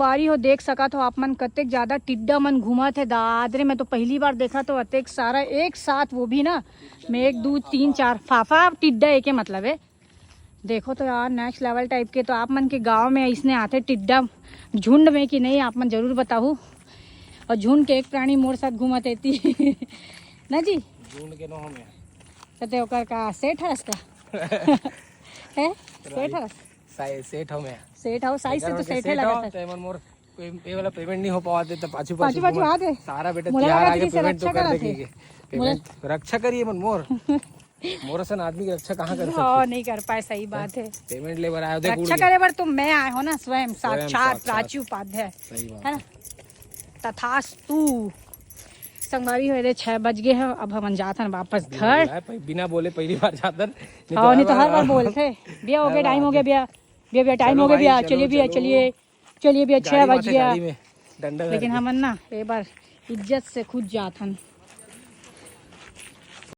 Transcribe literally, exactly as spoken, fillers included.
बारी हो, देख सकत हो आप मन, कतेक ज्यादा टिड्डा मन घूमत हे। दादरे, मैं तो पहली बार देखा तो अतेक सारा एक साथ, वो भी ना, मैं एक, दू, तीन, चार फाफा टिड्डा एके मतलब है। देखो तो यार, नेक्स्ट लेवल टाइप के। तो आप मन के गांव में इसने आते टिड्डा झुंड में कि नहीं, आप मन जरूर बताहू। और झुंड के एक प्राणी मोर साथ घूमत रहती ना जी। झुंड के नो हमें। कते ओकर का सेठ हरस का? है, सेठ हरस। सेठ हो मैं। सेठ हो, साइज से तो सेठे लगत है। ते मन मोर ये वाला पेमेंट नहीं हो पावा थे तो पाछू पाछू पाछू आते। सारा बेटा मोला तिहार आगे पेमेंट तो कर देगी। पेमेंट रक्षा करिए मन मोर। मोर असन आदमी की रक्षा कहाँ कर सकते? हाँ, नहीं कर पाए, सही बात है। पेमेंट ले बर आए हो, देख, रक्षा करे बर तो मैं आए हो ना, स्वयं साक्षात राजू उपाध्याय। सही बात है ना? तथास्तु। संगवारी हो रे, छह बज गए हैं, अब हमन जाथन वापस घर। बिना बोले पहली बार जाथन। हाँ, नहीं तो हर बार बोलते, भैया हो गया, टाइम हो गया भैया, भैया भैया टाइम हो गया भैया, चलिए भैया, चलिए। चलिए भैया, छह बज गया। लेकिन हमन ना ए बार इज्जत से खुद जाथन।